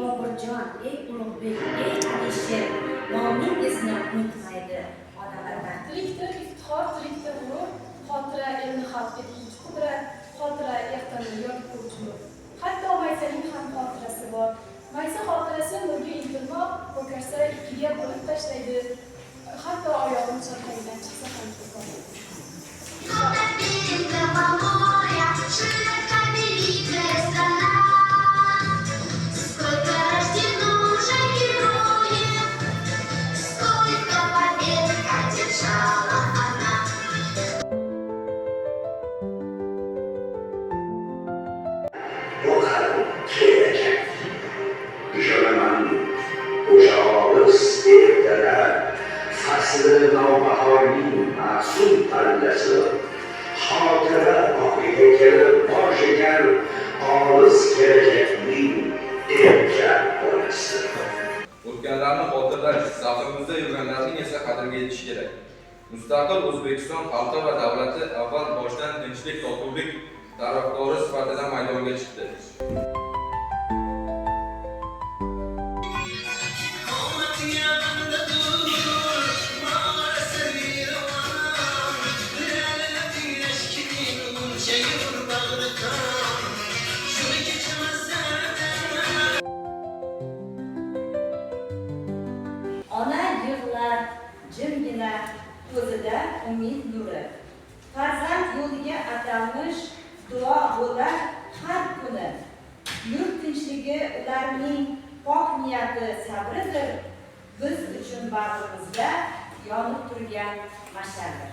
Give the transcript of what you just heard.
Boburjon, ey Ulug'bek, ey Alisher, nomingizni unutmaydi onalar. Tirikdir iftixor, tirikdir g'urur, xotira elni xalq etguvchi qudrat, xotira ertani yoritguvchi nur. Hatto maysaning ham xotirasi bor. Maysa xotirasi nurga intilmoq, ko'karsa ikkiga bo'lib tashlaydi. Hatto oyog'im chalqaydan chiqsa ham ketolmaydi. До моря, широка великая страна. Сколько рождено уже героев, сколько побед одержала она. Bakalım gelecek. Ishonaman, o'sha olis ertalar fasli navbahorning ma'sum pallasi xotira bog'iga kelib bosh egar olis kelajakning erka bolasi. O'tganlarni xotirlash, safimizda yurganlarning esa qadriga yetish kerak. Mustaqil O'zbekiston xalqi va davlati avval boshdan tinchlik, totuvlik tarafdori sifatida maydonga chiqdi. Ona yig'lar jimgina, ko'zida umid nuri. Farzand yo'liga atalmish duo bo'lar har kuni. Yurt tinchligi ularning pok niyati, sabridir. Biz uchun bag'rimizda yonib turgan mash'aldir.